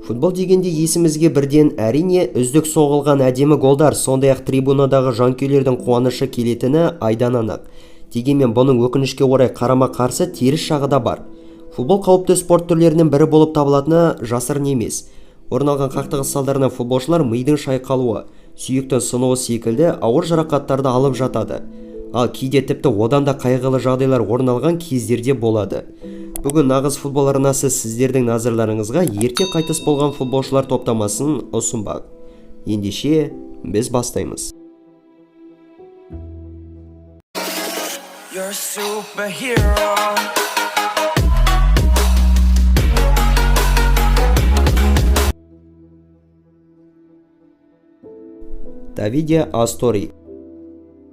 Футбол дегенде есімізге бірден әрине үздік соғылған әдемі голдар, сондай-ақ трибунадағы жанкүйерлердің қуанышы келетіні айдан анық. Дегенмен бұның өкінішке орай қарама-қарсы теріс жағы да бар. Футбол қауіпті спорт түрлерінің бірі болып табылатыны жасырын емес. Орын алған қақтығыс салдарынан футболшылар мидың шайқалуы, сүйектің сынуы секілді ауыр жарақаттарды алып жатады. Ал кейде тіпті одан да қайғылы жағдайлар орын алған кездерде болады. Бүгін нағыз футбол арнасы сіздердің назарларыңызға ерте қайтыс болған футболшылар топтамасын ұсынбақ. Ендеше біз бастаймыз. You're a superhero. Давиде Астори.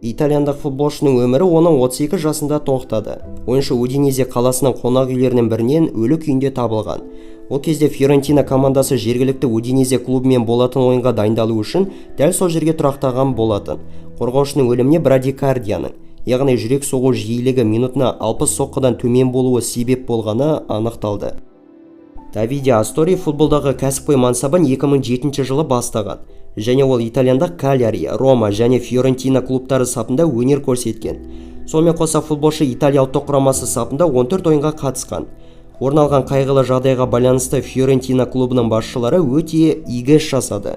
Итальяндық футболшының өмірі оның 32 жасында тоқтады. Ойыншы Удинезе қаласының қонақ үйлерінің бірінен өлі күйінде табылған. Ол кезде Фиорентина командасы жергілікті Удинезе клубымен болатын ойынға дайындалу үшін дәл сол жерге тұрақтаған болатын. Қорғаушының өліміне брадикардияның, яғни жүрек соғу жиілігі минутына 60 соққыдан төмен болуы себеп болғаны анықталды. Давиде Астори футболдағы кәсіпқой мансабын 2007 жылы бастаған. Және ол итальяндық Кальяри, Рома және Фиорентина клубтары сапында өнер көрсеткен. Сонымен қоса футболшы Италия ұлттық құрамасы сапында 14 ойынға қатысқан. Орын алған қайғылы жағдайға байланысты Фиорентина клубының басшылары өте игі іс жасады.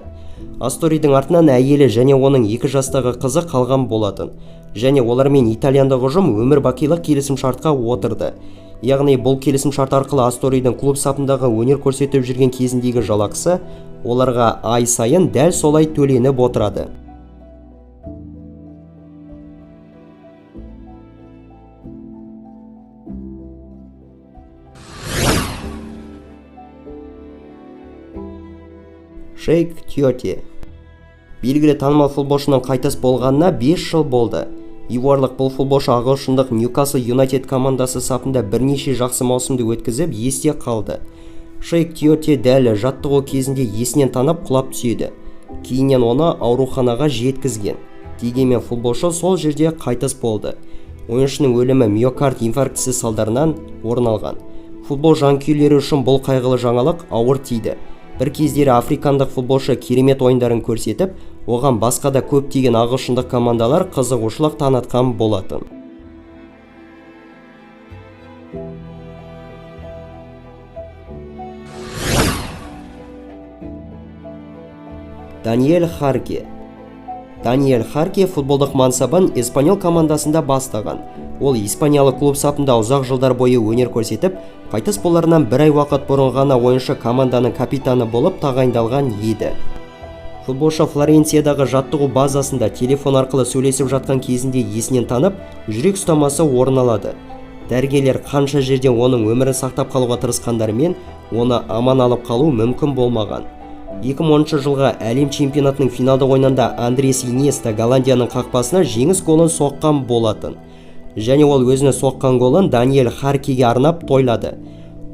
Асторидің артынан әйелі және оның 2 жастағы қызы қалған болатын. Және олармен итальяндық ұжым өмір бақилық келісімшартқа отырды. Яғни бұл келісімшарт арқылы Асторидің клуб сапындағы өнер көрсетіп жүрген кезіндегі жалақысы оларға ай сайын дәл солай төленіп отырады. Шейк Тиоте. Белгілі танымал футболшының қайтыс болғанына 5 жыл болды. Ивуарлық бұл футболшы ағылшындық Ньюкасл Юнайтед командасы сапында бірнеше жақсы маусымды өткізіп есте қалды. Шейк Тиоте дәл жаттығу кезінде есінен танып құлап түседі. Кейіннен оны ауруханаға жеткізген. Дегенмен футболшы сол жерде қайтыс болды. Ойыншының өлімі миокард инфарктісі салдарынан орын алған. Футбол жанкүйерлері үшін бұл қайғылы жаңалық ауыр тиді. Бір кездері африкандық футболшы керемет ойындарын көрсетіп, оған басқа да көптеген ағылшындық командалар қызығушылық танытқан болатын. Даниэль Харке. Даниэль Харке футболдық мансабын Эспаньол командасында бастаған. Ол испаниялық клуб сапында ұзақ жылдар бойы өнер көрсетіп, қайтыс боларынан бір ай уақыт бұрын ғана ойыншы команданың капитаны болып тағайындалған еді. Футболшы Флоренциядағы жаттығу базасында телефон арқылы сөйлесіп жатқан кезінде есінен танып, жүрек ұстамасы орын алады. Дәрігерлер қанша жерден оның өмірін сақтап қалуға тырысқандарымен, оны аман алып қалу мүмкін болмаған. 2010 жылғы әлем чемпионатының финалдық ойынында Андрес Иньеста Голландияның қақпасына жеңіс голын соққан болатын. Және ол өзіне соққан голын Даниэль Харкеге арнап тойлады.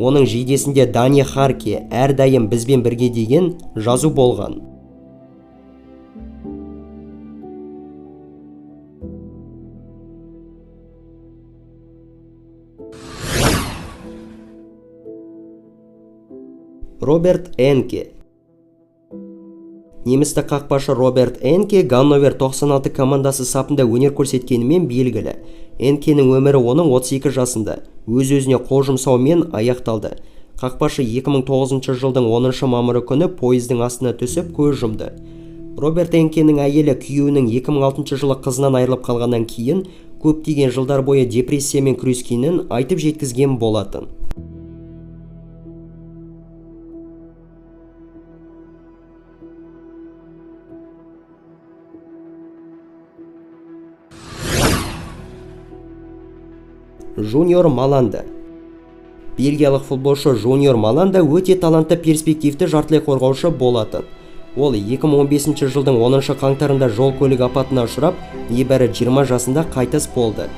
Оның жейдесінде Дани Харке әрдайым бізбен бірге деген жазу болған. Роберт Энке. Немістік қақпашы Роберт Энке Ганновер 96 командасы сапында өнер көрсеткенімен белгілі. Энкенің өмірі оның 32 жасында өз-өзіне қол жұмсаумен аяқталды. Қақпашы 2009 жылдың 10 мамыры күні пойыздың астына түсіп көз жұмды. Роберт Энкенің әйелі күйеуінің 2006 жылы қызынан айырылып қалғаннан кейін көптеген жылдар бойы депрессиямен күрескенін айтып жеткізген болатын. Жуниор Маланда. Бельгиялық футболшы Жуниор Маланда өте талантты перспективті жартылай қорғаушы болатын. Ол 2015 жылдың 10 қаңтарында жол көлік апатына ұшырап, небәрі 20 жасында қайтыс болды.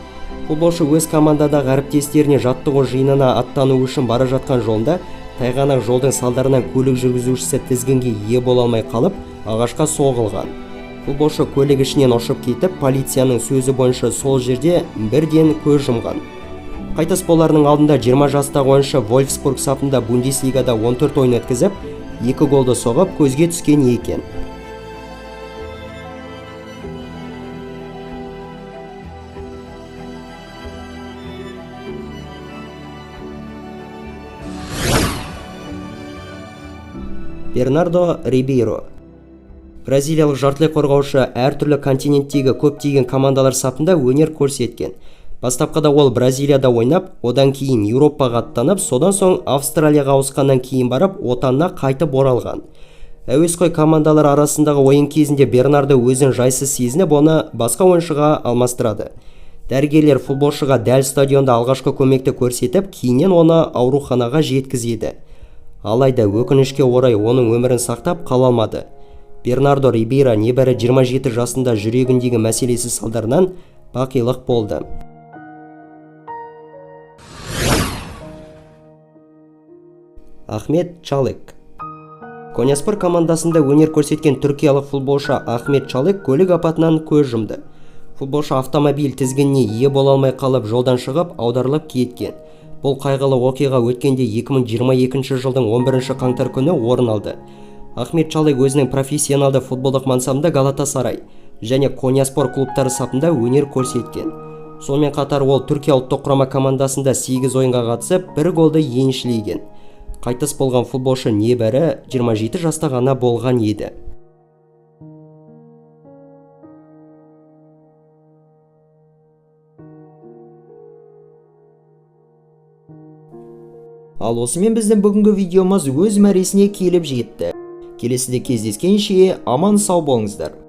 Футболшы өз командадағы әріптестеріне жаттығу жиынына аттану үшін бара жатқан жолында тайғанақ жолдың салдарынан көлік жүргізушісі тізгінге ие бола алмай қалып, ағашқа соғылған. Футболшы көлік ішінен ұшып кетіп, полицияның сөзі бойынша сол жерде бірден көз жұмған. Қайтыс боларының алдында 20 жастағы ойыншы Вольфсбург сапында Бундеслигада 14 ойын өткізіп, 2 голды соғып көзге түскен екен. Бернардо Рибейро. Бразилиялық жартылай қорғаушы әртүрлі континенттегі көптеген командалар сапында өнер көрсеткен. Бастапқыда ол Бразилияда ойнап, одан кейін Еуропаға аттанып, содан соң Австралияға ауысқаннан кейін барып, отанына қайтып оралған. Әуесқой командалар арасындағы ойын кезінде Бернардо өзін жайсыз сезініп, оны басқа ойыншыға алмастырады. Дәрігерлер футболшыға дәл стадионда алғашқы көмекті көрсетіп, кейіннен оны ауруханаға жеткізеді. Алайда өкінішке орай оның өмірін сақтап қала алмады. Бернардо Рибейро небәрі 27 жасында жүрегіндегі мәселесі салдарынан бақилық болды. Ахмет Чалык. Коньяспор командасында өнер көрсеткен түркиялық футболшы Ахмет Чалык көлік апатынан көз жұмды. Футболшы автомобиль тізгініне ие бола алмай қалып, жолдан шығып, аударылып кеткен. Бұл қайғылы оқиға өткенде 2022 жылдың 11 қаңтар күні орын алды. Ахмет Чалык өзінің профессионалды футболдық мансабында Галатасарай және Коньяспор клубтары сапында өнер көрсеткен. Сонымен қатар ол Түркия ұлттық құрама командасында 8 ойынға қатысып, 1 голды еншілеген. Қайтыс болған футболшы небәрі 27 жаста ғана болған еді. Ал осымен біздің бүгінгі видеомыз өз мәресіне келіп жетті. Келесіде кездескенше аман сау болыңыздар.